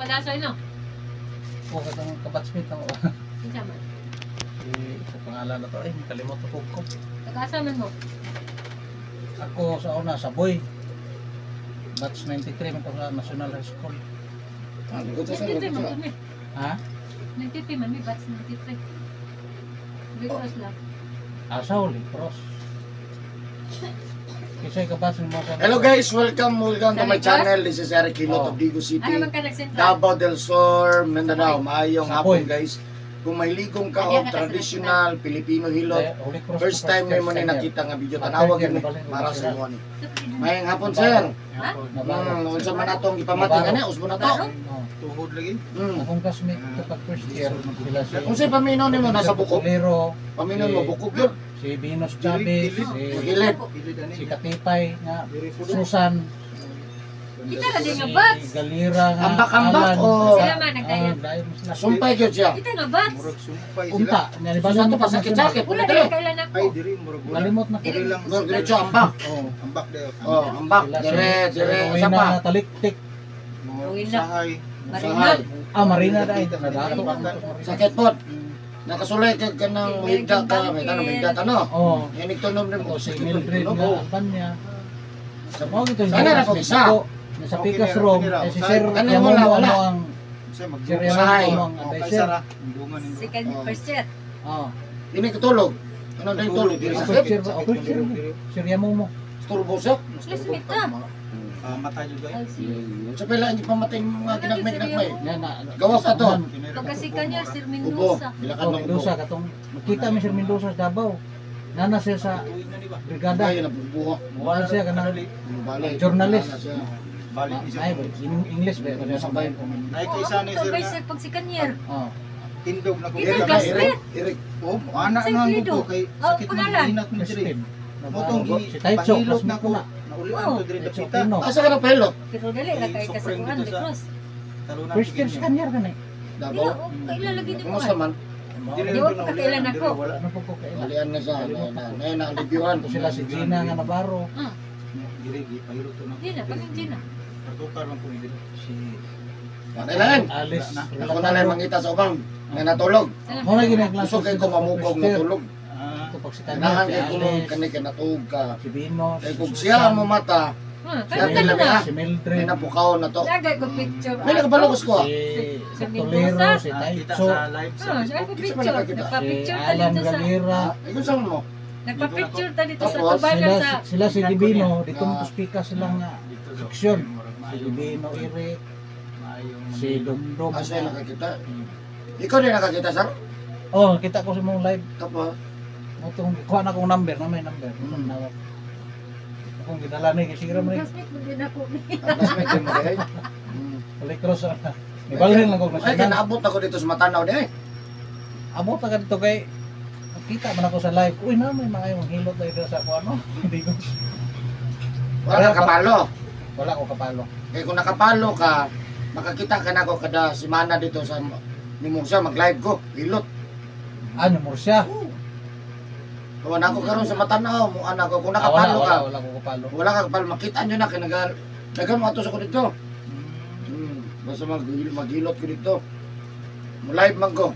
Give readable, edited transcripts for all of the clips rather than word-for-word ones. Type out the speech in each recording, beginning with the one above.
Padasoy, no? O katong kabatsmith ako. Kinsa man? Eh, sa pangalan na to eh, kalimot ko ko. Taga-asa man mo? Ako sa una sa boy. Batch 93 man ko sa National High School. Ah, likod sa 93 likod man sa. kami. Ha? 93 man, may batch 93. Because lang. Asa Holy Cross. Kisay kabatch mo sa Hello guys, welcome, welcome to my Sa channel. This is Eric Hilot Oh. of Digo Ano City, man ka nag-central? Davao del Sur, Mindanao. Maayong Saboy. hapon, guys. Kung mahiligong ka Adiya og ka sa traditional Filipino hilot, Eh, Holy Cross first ko time mo ni year. nakita nga video, Ah, tanawag third year, yun nabalhin ko para sila. sa inyo ni. Sa Pilipinas. Maayong hapon, sir. Ha? Nabarro. Unsa man atong gipamati nga ni, usbo na to. Nabarro? Oh. Tuhod lagi. Akong classmate ito pag first year sila si Kung sa'y paminaw nimo nasa bukog, Bolero, paminaw mo bukog yun. si Venus Chavez, si Magilid. Ilid ani. si Katipay nga Diri po. Susan, Kita ra din si nga batch. Galira nga Ambak-ambak Alan. o Sila man nagdaya. Ah, dahil mo sila. Sumpay gyud siya. Kita nga batch. Murag sumpay sila. Unta, nga ni Sa to pasakit-sakit. Wala Dili. din kailan ako. Ay diri murag wala. Kalimot na Diri lang. Murag diretso ambak. Oh. Ambak dayo. Oh, ambak Sila si- dire si dire Rowena asa pa. nga taliktik. Rowena. Sahay. Marina. Sahay. Ah, Marina dai nadato. Sakit pod. Nakasulay kag kanang muhigda ka, may tanong muhigda ka no. Oh. Inig tunog nimo Ito si Mildred Tunog, nga oh. Albania. Sa mo gito Sana na kung isa. Sa Okay, Pikas nira, Room, nira. eh, si Sir Ano, Yamomo wala, wala. ano ang Sa mag Sir Sahay. Yamomo ang Oh, kay advisor. Sara. Dungan nimo. Second Oh. first year. Oh. Ini katulog. Ano dahil tulog? Dili Ako sakit. sir, ako sir, Sir Yamomo. Turbo siya. Classmate ka. Ah, matay jud ay. I'll see. Sa pila hindi pamatay mga ginagmay-ginagmay. Nga na. Gawas ato. Pagkasi kanya, Sir Ubo. Mendoza. Pila ka Oh, ng ubo. Mendoza katong makita mi Sir Mendoza sa Davao. Nana siya sa brigada. Ay, nabubuha. Muan siya kanang Balay. Journalist. Ana siya. Balik ni siya. Ay, in English ba ito sa Sabay. Nay Oh, kay isa ni ako sir to nga sir pag second year. Oh. tindog na ko. Kita Eric, classmate. Eric, Eric. Oh, ana Sa na ang Fredo. ko kay Oh, sakit pangalan. man inat mo diri. Christine. Motong gi Si Taicho, pahilot na classmate ko. ko na. Naulian Oh. to diri Taicho dapita. Pino. Asa ka ng pilot? Pero dali ra kay ka sa Supreme kuan dito sa- Cross. Talunan First year second year kani. Dili Davao. oh, kailan lagi ni mo. Kumusta man? Diri Di lang wa to pa kakailan naulian, ako. diri wala. Ano po ko kaila? Balian na siya. Na na na na ang reviewhan. Ito sila si Gina nga Navarro, Diri gi pahilot to na. Di na pag Gina. Pertukar man ko ni diri. si Ano lang? Alice. Ako na lang mangita sa ubang nga natulog. Salamat. Mo na ginaklase. Gusto kay ko mamukog natulog. Ah, Ito pag si Tanya, Ganahan si kay ko Alice, kani kay natuog ka. si Venus, Kay si kung Susan, siya ang mamata, Ha, siya kaya nila na. ba? si May Mildred, napukaw na to. Lagay ko picture. May nakabalo ko sa si Si Tolero, Mendoza. si ah, kita Taicho, sa live sa Ah, Facebook. ay ko Kinsa man picture. nakakita? si Nagpa-picture ta Alan dito sa Galera, Ay kung saan mo? Nagpa-picture ta dito sa Tapos, tubangan sila, sa sila si Divino, dito mo Ah. speaker sila nga Dito sa seksyon. Murag Si maayong- Divino Eric, maayong si Dumdum. Ah, siya nakakita. Ikaw din nakakita, sir? Oh, kita ko sa mong live. Tapos, Motong kuha na akong number, na may number. Akong gidala ni kasi mo ni Classmate mo din ako. ang classmate din mo kay. Holy Cross. Ni balhin lang ko Ay, kay national. naabot ako dito sa Matanaw di ay. Abot na ka dito kay kita man ako sa live. Uy na may mga yung hilot tayo dito sa ako ano. Hindi ko. Wala ka kapalo. Wala ko kapalo. Kay kung nakapalo ka, makakita ka na ako kada semana dito sa ni Musa mag-live ko, hilot. Ano Murcia? Wala na ako karon sa Matanaw, mo anak ko kung Ah, wala, nakapalo wala, ka. wala ko kapalo. Wala ka kapalo, makita nyo na kay nagal dagan mo ato sa ko dito. Basta mag maghilot ko dito. Mo live man ko.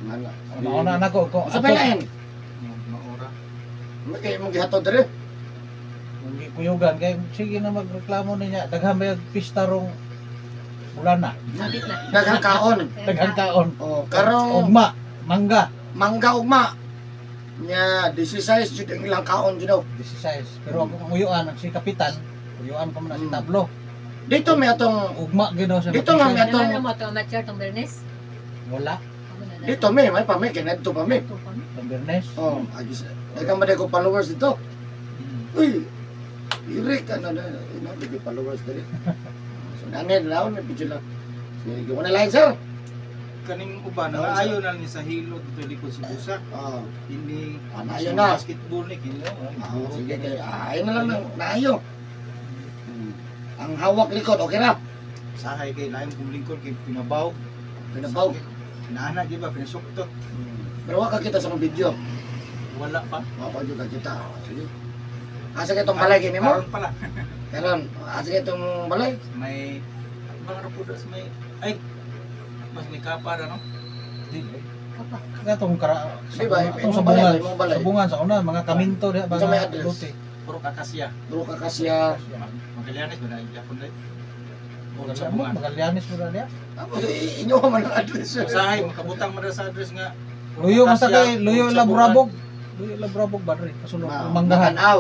Ngala. Mauna na ko ko. Sa palain. Maora. Kay mong gihatod diri. Kung gikuyugan kay sige na magreklamo niya. Daghan ba yung pista rong bulan na. Sabit na. Daghang kaon. Daghang kaon. Oh, karong Ugma, mangga, mangga ugma. Nya 16 jud ang ilang kaon jud daw. 16. Pero ako ang uyuan ang si kapitan, uyuan ko man na si Tablo. Dito may atong Ugma gyud daw siya. Dito nga, may Ano na mo to amateur tong Bernes? Wala. Ako na na. Dito may pa may kay nedto pa may. Ito pa mi. Tong Bernes. Oh, agis. Daghang man ko followers dito. Uy. Irik ano na, ina bigay followers diri. So nangin laon may picture lang. Sige, ko na lang, sir. Kaning uban naayo na ni sa hilot dito likod si Busa. Oh, Ini ah, naayo na. Basketball ni kini. Ah, sige kay ay na lang nang naayo. Ang hawak likod, okay ra. Sahay kay lain kong lingkod kay pinabaw. Pinabaw. Pinaana di ba pinasuktot. Pero wa ka kita sa mga video. Wala pa. Wa pa jud ka kita. Sige. Asa kay tong balay kini mo? Karon pala. Karon, asa kay tong balay? May bang po sa may Ay, mas may kapara, no? Dili. Kapa. Katong kara Di ba? atong Imong sa balay, bungan, imong balay. sa bungan sa una mga kaminto diha Unsa may mga address? lote. Puro kakasya. Puro kakasya. Magallanes ba na Japon dai? Sa bungan Magallanes mo na diha. Ako, inyo man ang address, sir. Usahay makabutang man sa address nga. Puro Luyo man sa kakasya, kay luyo ug sa la bungan. Burabog. Luyo la Burabog ba dre? Kasulod manggahan. Matanaw.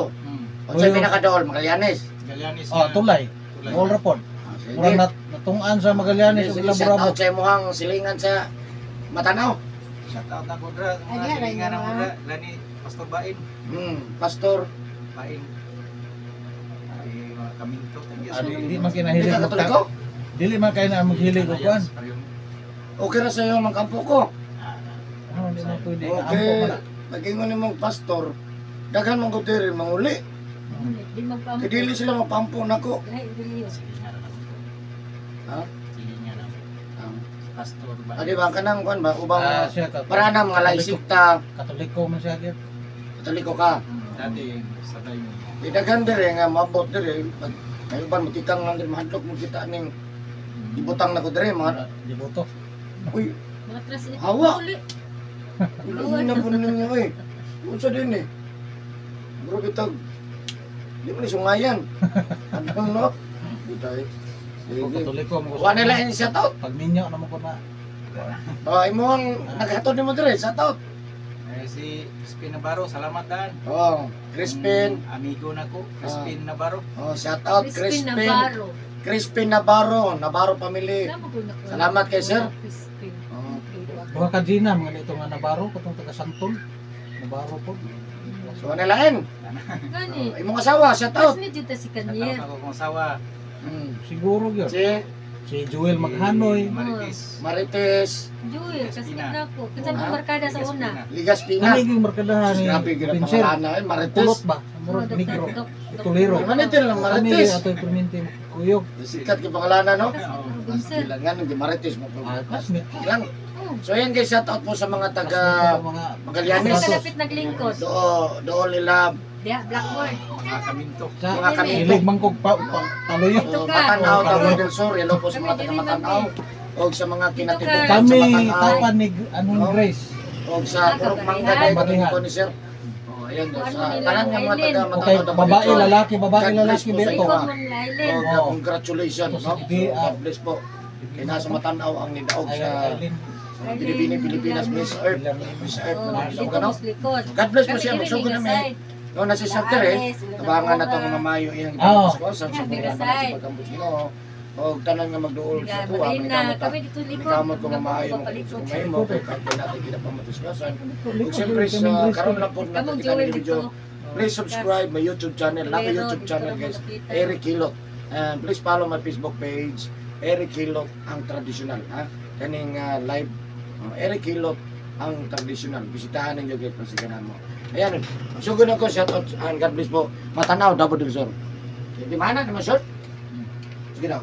Unsay Luyo. pinakadool, Magallanes. Magallanes. Oh, nga, tulay. Tulay. All report. Ah, sige. Murag natungan sa Magallanes ug Sige, la shout out Burabog. sa imuhang silingan sa Matanaw. Shout out na ko dra. Ay, Mga di, aray silingan na na ko mga. dra. Lani Pastor Bain. Pastor. Bain. Ay, mga kaminto. Ah, di man Hindi kinahilig ka og Katoliko? dili man kay na maghilig og kuan. Okay ra sa iyo magkampo ko. Ano di man pwede ampo Okay. man na. Magingon nimong pastor. Daghan man ko diri manguli. Di magpaampo. Kay dili sila mapampo nako. Lahi relihiyon. Silingan na ko. Ha? Silingan na. Pastor Bain. Ah, di ba kanang kuan ba ubang Ah, siya ka. para na mga laisikta, Katoliko man siya gyud. Katoliko ka. Dati sa tayo. Di daghan diri nga maabot diri pag may uban motikang lang diri mahadlok mo kita ning ibutang nako diri mga Deboto. uy Mga tres. Hawa. Uli. ulo na po ninyo eh. Unsa din eh. Bro bitag di mo ni sungayan. Ano no? Bitay. Ako Katoliko mo Wa nila ini shout out. Pagminyo na mo ko na. Oh, imo ang naghatod nimo diri, shout out. Eh, si Crispin Navarro, salamat daan. Oh, Crispin. Amigo na ko, Crispin Navarro. Oh, shout out Crispin Crispin. Navarro. Crispin Navarro, Navarro family. Salamat po na ko. Salamat kay sir. Crispin. Oh. Duha ka Gina mga nito nga Navarro katong taga Santol. Navarro po. So ano lain? Gani. Oh, imong asawa, shout out. Classmate jud ta si Shout out Kanier. ako kong asawa. Siguro gyud. Si Si Joel Maghanoy. Marites. Marites Joel, classmate na ako. Kinsa Ah. man barkada sa una? Ligaspina. Kani gyud markadahan ni Grabe gyud ang Pinser. pangalan eh, Marites. Kulot ba? Murag negro. Tuliro. Marites lang Kani Marites. atoy perminti kuyog. Sikat kay pangalan no? Pinser. Bilang nga nang Marites mo. Ah, classmate. Lang. Oh. So ayan guys, shout out po sa mga taga Classmate ko mga Magallanes. Asa kalapit naglingkod? Do do lila Diha, Blackboard. Mga kaminto. sa mga kami. hilig mangkog pa, pa paluyo. Dito So, ka. Matanaw, Davao del Sur. Hello po sa Kami mga taga diri, Matanaw. O sa mga kinatibukan sa Kami Matanaw. tapan ni anong No? Grace. O sa Purok Mangga Barihan. dahil ko ni sir. O ayan Kung ano sa nila, tanan nga mga taga Island. Okay, Matanaw. Davao del babae Sur. lalaki, babae God bless lalaki po sa Berto. inyo. Likod man Island. O, Oo. congratulations. Ito No? si So, Di- God bless po. Kaya nasa Matanaw ang nidaog Ay, sa Eileen. Pilipini, Pilipinas, Miss Earth. Miss Earth. Oh, No? dito No? mas likod. God bless po Kami siya. diri Magsugod ni na may. Gasay. No, nasi Sir Tere. Laanes, Tabangan na itong mamayo iyang Oo. ipapos ko sa Yeah, sa mga Bigasay. pagkambot Ginoo. O tanan nga magduol sa Biga, tuwa, Marina, manikamot ta. kami dito likod. Manikamot ko mamaayo mo Palikod. kung may mo kay kahit natin ginapamatisukasan. Ug Likod, siyempre kami sa Grace. karon lang po natin Kamong kita Joel ni video. dito. Please subscribe my YouTube channel. Naka Pero YouTube dito channel lang guys. makita. Eric Hilot. And please follow my Facebook page, Eric Hilot ang traditional ha. Kaning live Eric Hilot ang traditional. Bisitahan ninyo guys pasiganahan mo. Ayan. Sugod ako shout out and God bless po. Matanaw Davao del Sur. Di mana naman short? Sige daw.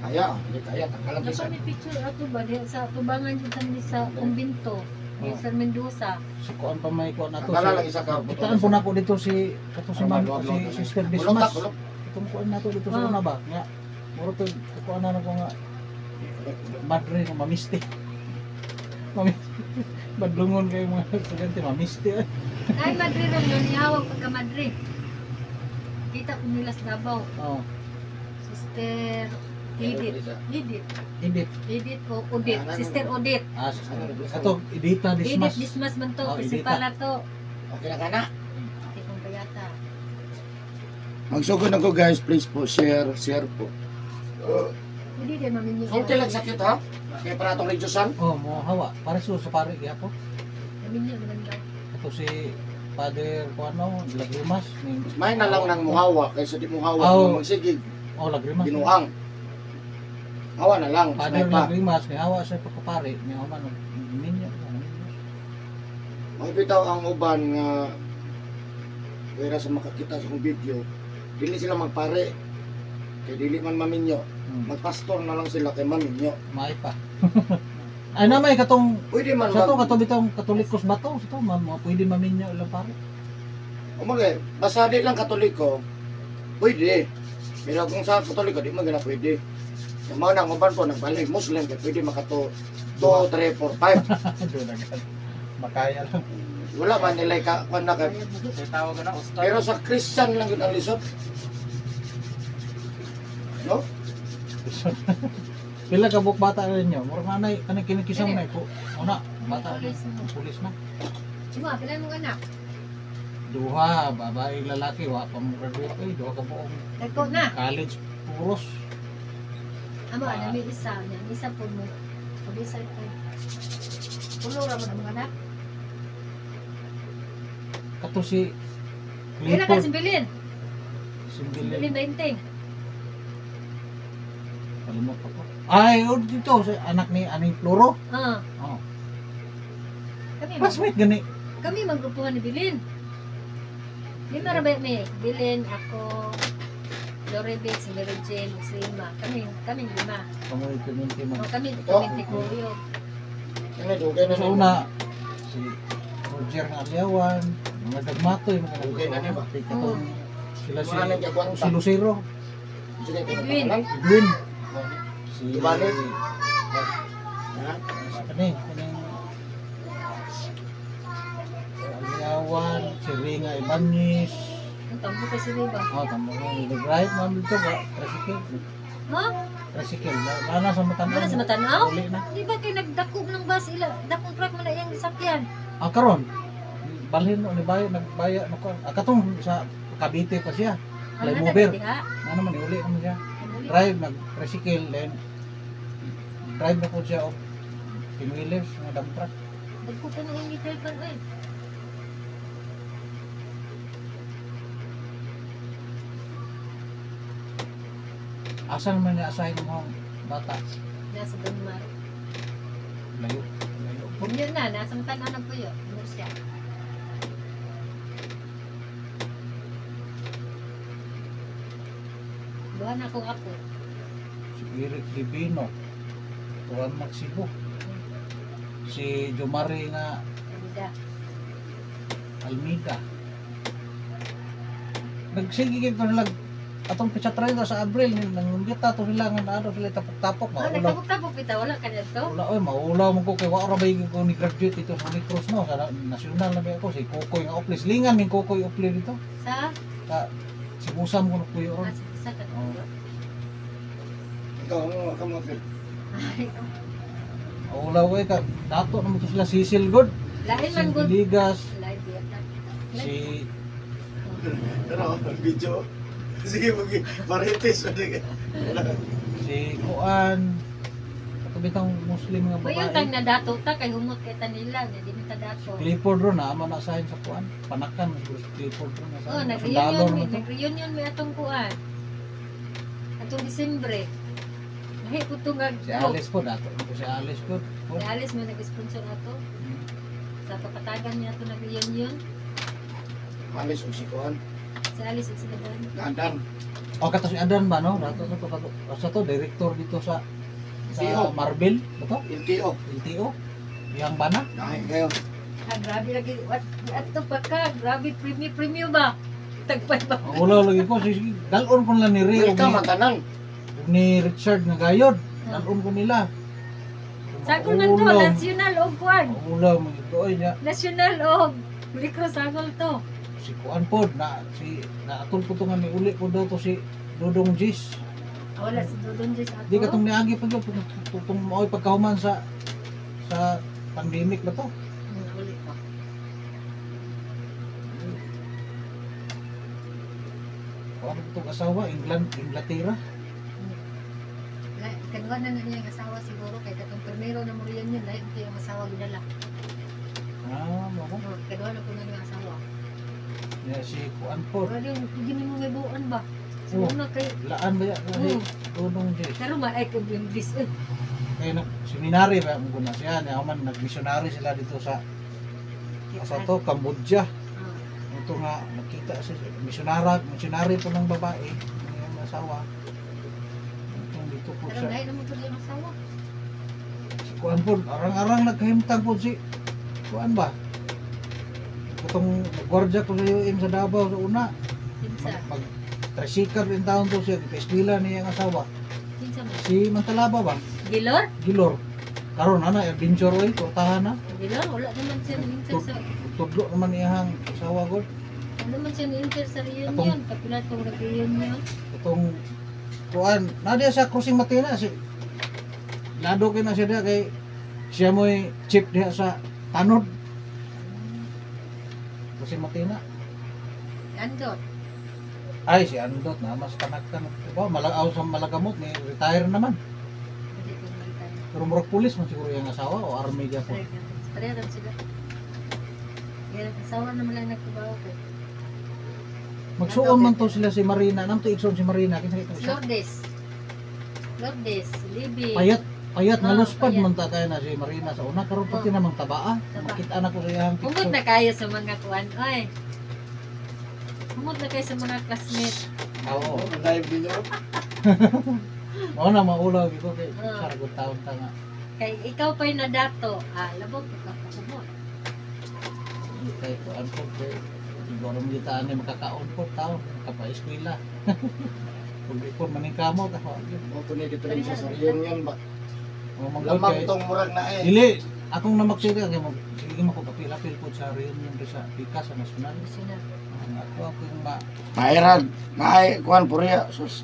Kaya, hindi kaya tanggalan Napa bisa. may picture ato ba diha sa tubangan jud sa sa kumbinto ni Oh. Sir Mendoza. Si kuan pa may kuan ato. Tanggalan lang isa ka. Kitaan po nako dito si kato si ma'am si Sister Bulok Dismas. bulok. Itong kuan nato dito sa Oh. una ba? Nga muro to kuan na ko nga madre nga mamisti. Mamisti. Badlungon kayo mga estudyante, mamisti. Eh. Ay madre ron yun nihawag pagka madre. Kita ko nila sa Davao. Oh, Sister Edith. Edith. Edith. Edith o Odette. Sister Odette. Ah, sister. Ato Edita Edith Dismas. Dismas man to. Oh, Principal na to. Okay na ka na? Hindi kong bayata. Magsugod na ko guys, please po share, share po. Hindi din maminyo. Sulti lang sakit ha. Kaya para atong redusan. Oh, mo hawa. Pare sa pare gyapon. Maminyo man daw. Ato si Father kuano Lagrimas ni Mas may na lang nang muhawa kaysa di muhawa Oh. magsigig Oh, Lagrimas. ginuhang. Hawa na lang, mas Father may pa. Lagrimas ni hawa sa pagkapare ni hawa man minyo. Mabitaw ang uban nga pwera sa makakita sa akong video, dili sila magpare. Kay dili man maminyo. Magpastor na lang sila kay maminyo. Maay pa. Ay na may katong Pwede man sa to mag kato bitong Katolikos ba to? Sa to ma'am, mga pwede maminyo ilang pare. Umagay, basta di lang Katoliko, Pwede. Pero kung sa Katoliko, di man gana pwede. Yung mga nang uban po, nagbalik Muslim, kaya pwede makato 2, 3, 4, 5. Doon agad. Makaya lang. Wala man nila ka, kwan na kay. Kaya tawag na ustad. Pero sa Christian lang yun ang lisod. No? Pila ka buok bata na ninyo? Murag nanay, kanang kinikisang na ko. Una, bata. Pulis na. Pulis na. Simo, pila mong anak? Duha, babae, lalaki, wa pa mong graduate. Ay, duha ka buong Dagko na. college puros. Amo, ana may isa, nya isa po mo. Pabisa ko. Pulo ra mo ang anak. Kato si Pila ka Clifford. simbilin? Simbilin. Simbilin 20. Kalimot ako. Ay, oh, dito, si anak ni Aning Floro. Ah, Oh. kami mag, Classmate gani. kami maggrupuhan ni Bilin. Lima ra ba mi? Bilin, ako, Loribit, si Mary Jane, ug si Ima. Kami, kami lima. Kamu community O mag. kami, Ito? kami tikuyo. Ano, dugay na Sa nila. una, si Roger nga Aliawan, mga dagmatoy, mga Okay na ni ba? Katong sila si Mga nagkagwanta. si Lucero, Sige, Edwin. pangalan. Edwin, si Ibalik. Ha? Si kani, kaning Aliawan, si Ringa Ibanez. Ang tambo kasi ni ba? Oh, tamo ko nag-drive man dito ba? Tricycle. Ha? Tricycle. Na, na sa Matanaw. Wala sa Matanaw? Uli na. Di ba kay nagdakop ng bus ila, dakong truck man na iyang sakyan. Ah, karon. Balhin no ni bayo nagbaya no ko. Ah, katong sa Cavite pa siya. Ang Flyover. diha. Na naman uli naman siya. Uli. Drive nag tricycle then drive na po siya og pinwheelers nga dump truck. Dagko pa na iyang driver eh. Asa naman niya asahin mo bata? Nasa Denmark. Layo. Layo po. Yun na, nasa Matanaw na po yun. Ano siya? Buhan ako ako. Si Eric Divino. Tuan Maxibo. Si Jomari nga Alida. Almida. Nagsige gid ko nila atong pizza 30 sa Abril nangunggita to sila nga naano sila tapok-tapok Oh, maulaw. nagtapok-tapok pita wala ka nito. Wala oy maulaw man ko kay wa ra bay ko ni graduate dito sa Holy Cross no sa national na ba ako si Kokoy nga Oplis lingan ning Kokoy Opli dito Sa sa Sibusam ko nagpuyo ron. ah, sa ka. Oh. Ikaw, ano ka mo, Phil? Ay, Maulaw oy ka dato naman to sila Cecil God, lain si man gud. Biligas, Lain yata. si Pero, video. Sige, marites. si Kuan ato bitang Muslim nga Mayon tang babae. nadato ta kay humot kay tanila, di mi ta dato. Clifford ron na ama na asahin sa Kuan. Panakan siguro si Clifford ron Oh, asahin. Sundalo nag-reunion mi, naman to. nag-reunion mi atong kuan. Atong Disyembre. Lahi po to nga Si group. Alice po dato po si Alice po. Po. Si Alice may nag-sponsor ato. Sa kapatagan niya ato nag-reunion. Malis og sikuan. Si Alice ug si Adan. Gandan. O kato si Adan ba no? Dato to kato. Sa to director dito sa LTO. Marvel ba to? LTO. LTO. Yang bana? Dahil kayo. Ah, grabe lagi. What ato pa ka, grabe premium premium ba? Tagpay ba? Ang ulaw lagi ko si dalon ko nila ni Ray ug Welcome, ni, ang tanan. ug ni Richard nga gayod. Dalon ko nila. Sagol man to, Maulaw. national og kuan. Maulaw mga ito oy niya. National og Likro sagol to. Si Kuan pod na si naatol ko to nga ni uli ko daw to si Dodong Gis. Ah, wala si Dodon Jess ato. Di katong niagi pa gyud tutong maoy pagkahuman sa sa pandemic ba to? Uli pa. Kuan itong asawa England Inglaterra. Kanuha na na niya ang asawa siguro kay katong primero na mo reunion lahi ko yung asawa gidala. Ah, mo ko. Oh, kanuha na ko na niya ang asawa. Ya, si Kuan pod. Wala yung hindi mo may buuan ba? Oh. Siguro na kay Laan ba ya si Dodong Gis. pero ma ay kung yung bis eh. Kaya nag seminary ba mo na siya niya man nagmissionary sila dito sa sa to Cambodia. Ah, Ito nga nakita si missionary, missionary po ng babae, yung asawa. Ito dito po Pero sa lahi na mo to yung asawa. si Kuan po, arang-arang nagkahimtang po si Kuan ba? Itong gwardiya ko sa UM sa Davao sa una. Kinsa. Mag, Tricycle in town to siya, pa-eskwela niya ang asawa. Kinsa man? Si Mantalaba ba? Gilor? Gilor. Karon ana adventure oy, kurtahan na. Gilor wala naman siya ni-enter sa Tudlo naman iyang asawa god. Wala naman siya ni-enter sa reunion. Kapila tong reunion. Itong kuan, na diya sa Crossing Matina si Lado kay na siya diya kay siya mo'y chief diha sa tanod. Crossing Matina. Andot. Ay, si Andot na mas tanag-tanag. Diba, malagaw sa malagamot ni retire naman. Hindi ko makita. Pero murag pulis man siguro yung asawa o army gyapon. Pareho lang sila. Yan, asawa naman lang nagtrabaho ko. Magsuon man to sila si Marina. Nam to igsoon si Marina kinsa ito Si siya. Lourdes. Lourdes, Libby. Payat, payat nga Ah, luspad payat. man ta kay na si Marina sa una karon pati namang tabaa. Taba. Makita na ko sa iyang Humot picture. na kayo sa mga kuan. Ay. Humot na kayo sa mga classmate. Oo. Live video. Mao na maulaw gyud ko kay Ah. sa good taon ta nga. Kay ikaw pa'y nadato. Ah, labog ka ka humot. Kay kuan ko kay siguro mo kita ani makakaon ko taon kapa-eskwela. Kung di po maning kamo ta wa gyud. Mo to ni diferensya sa reunion ba. O manggod Lamang kay tong murag na eh. Dili, akong namaksida kay mag sige mo ko kapil-apil po sa reunion do sa Pika sa national. National. Ang ako akong ma Mairag, naay kuan puriya sus.